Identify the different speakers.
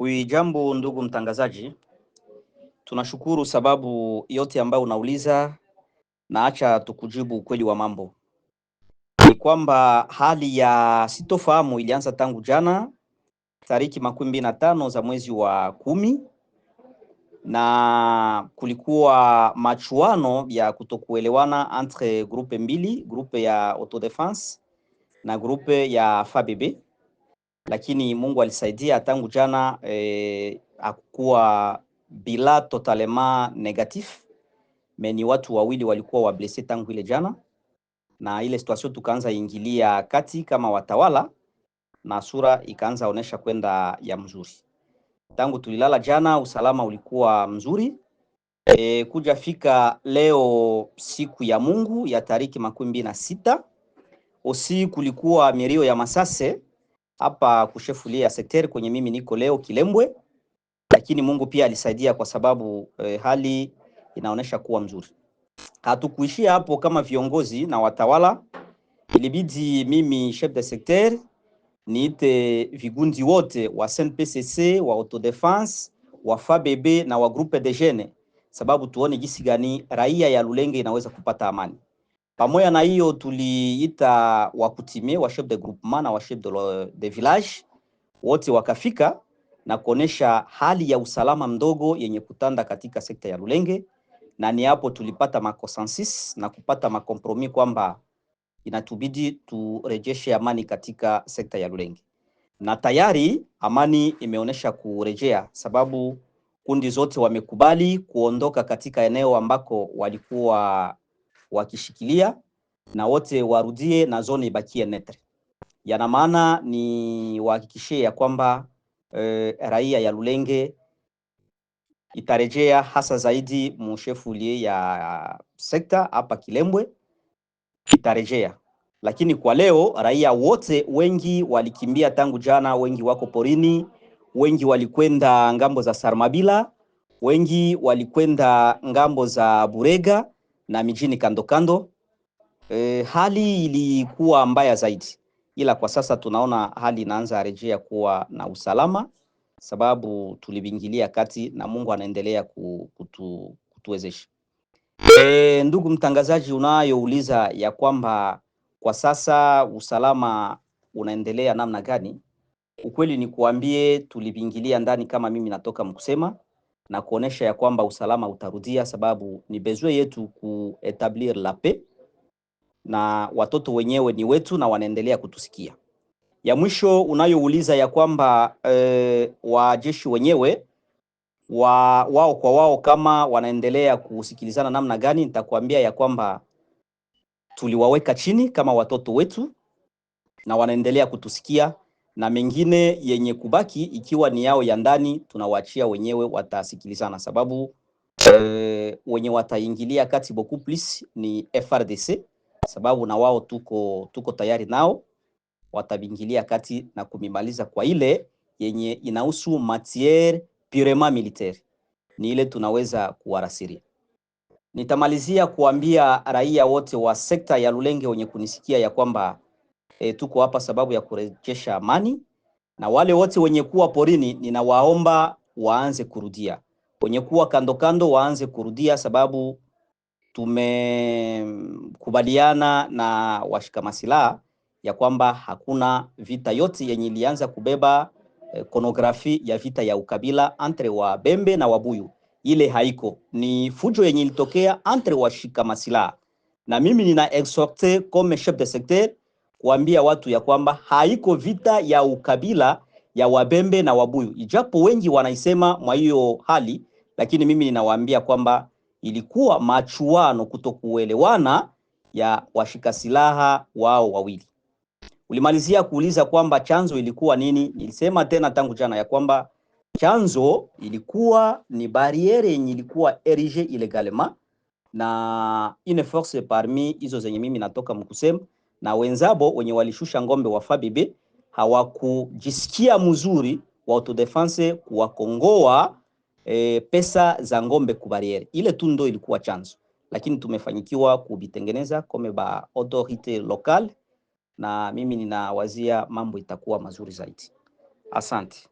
Speaker 1: Jambo ndugu mtangazaji, tunashukuru sababu yote ambayo unauliza, na acha tukujibu ukweli wa mambo. Ni kwamba hali ya sitofahamu ilianza tangu jana tariki 25 za mwezi wa 10, na kulikuwa machuano ya kutokuelewana entre groupe mbili, groupe ya autodéfense na groupe ya FABB, lakini Mungu alisaidia tangu jana hakukuwa bilan totalement négatif, mais ni watu wawili walikuwa wa blessé tangu ile jana, na ile situation tukaanza ingilia kati kama watawala na sura ikaanza onesha kwenda ya mzuri. Tangu tulilala jana usalama ulikuwa mzuri. Kuja fika leo siku ya Mungu ya tariki 26 osi kulikuwa milio ya masase hapa ku chef-lieu ya secteur kwenye mimi niko leo Kilembwe, lakini Mungu pia alisaidia kwa sababu hali inaonesha kuwa mzuri. Hatukuishia hapo kama viongozi na watawala, ilibidi mimi chef de secteur niite vigundi wote wa CNPCC, wa autodéfense, wa FABB na wa groupe de jeunes, sababu tuone jinsi gani raia ya Lulenge inaweza kupata amani. Pamoja na hiyo tuliita wa coutumier, wa chef de groupement na wa chef de village wote wakafika na kuonesha hali ya usalama mdogo yenye kutanda katika sekta ya Lulenge, na ni hapo tulipata ma consensus na kupata ma compromis kwamba inatubidi turejeshe amani katika sekta ya Lulenge, na tayari amani imeonyesha kurejea, sababu kundi zote wamekubali kuondoka katika eneo ambako walikuwa wakishikilia na wote warudie na zone ibakie neutre. Yana maana ni wahakikishie ya kwamba raia ya Lulenge itarejea hasa zaidi mu chef-lieu ya sekta hapa Kilembwe itarejea, lakini kwa leo raia wote wengi walikimbia tangu jana, wengi wako porini, wengi walikwenda ngambo za Sarmabila, wengi walikwenda ngambo za Burega na mijini kando kando. Hali ilikuwa mbaya zaidi, ila kwa sasa tunaona hali inaanza rejea kuwa na usalama, sababu tulibingilia kati na Mungu anaendelea kutuwezesha. Ndugu mtangazaji, unayouliza ya kwamba kwa sasa usalama unaendelea namna gani? Ukweli ni kuambie tulibingilia ndani kama mimi natoka mkusema na kuonesha ya kwamba usalama utarudia, sababu ni besoin yetu ku établir la paix na watoto wenyewe ni wetu na wanaendelea kutusikia. Ya mwisho unayouliza ya kwamba wajeshi wenyewe wao kwa wao kama wanaendelea kusikilizana namna gani, nitakuambia ya kwamba tuliwaweka chini kama watoto wetu na wanaendelea kutusikia, na mengine yenye kubaki ikiwa ni yao ya ndani tunawaachia wenyewe watasikilizana, sababu wenye wataingilia kati beaucoup plus ni FARDC, sababu na wao tuko tayari nao watabingilia kati na kumimaliza kwa ile yenye inahusu matière purement militaire, ni ile tunaweza kuwarasiria. Nitamalizia kuambia raia wote wa sekta ya Lulenge wenye kunisikia ya kwamba tuko hapa sababu ya kurejesha amani, na wale wote wenye kuwa porini ninawaomba waanze kurudia, wenye kuwa kando kando waanze kurudia, sababu tumekubaliana na washika masilaha ya kwamba hakuna vita yote yenye ilianza kubeba iconographie ya vita ya ukabila entre wa Bembe na Wabuyu. Ile haiko, ni fujo yenye ilitokea entre washika masilaha, na mimi nina exhorte comme chef de secteur kuambia watu ya kwamba haiko vita ya ukabila ya Wabembe na Wabuyu, ijapo wengi wanaisema mwa hiyo hali, lakini mimi ninawaambia kwamba ilikuwa machuano kutokuelewana ya washika silaha wao wawili. Ulimalizia kuuliza kwamba chanzo ilikuwa nini? Nilisema tena tangu jana ya kwamba chanzo ilikuwa ni barrière yenye ilikuwa érigée illégalement na une force parmi hizo zenye mimi natoka mkusema na wenzabo wenye walishusha ngombe wa FABB hawakujisikia mzuri wa autodéfense kuwakongoa pesa za ngombe ku barrière ile tu ndo ilikuwa chanzo, lakini tumefanyikiwa kubitengeneza comme ba autorité locale, na mimi ninawazia mambo itakuwa mazuri zaidi. Asante.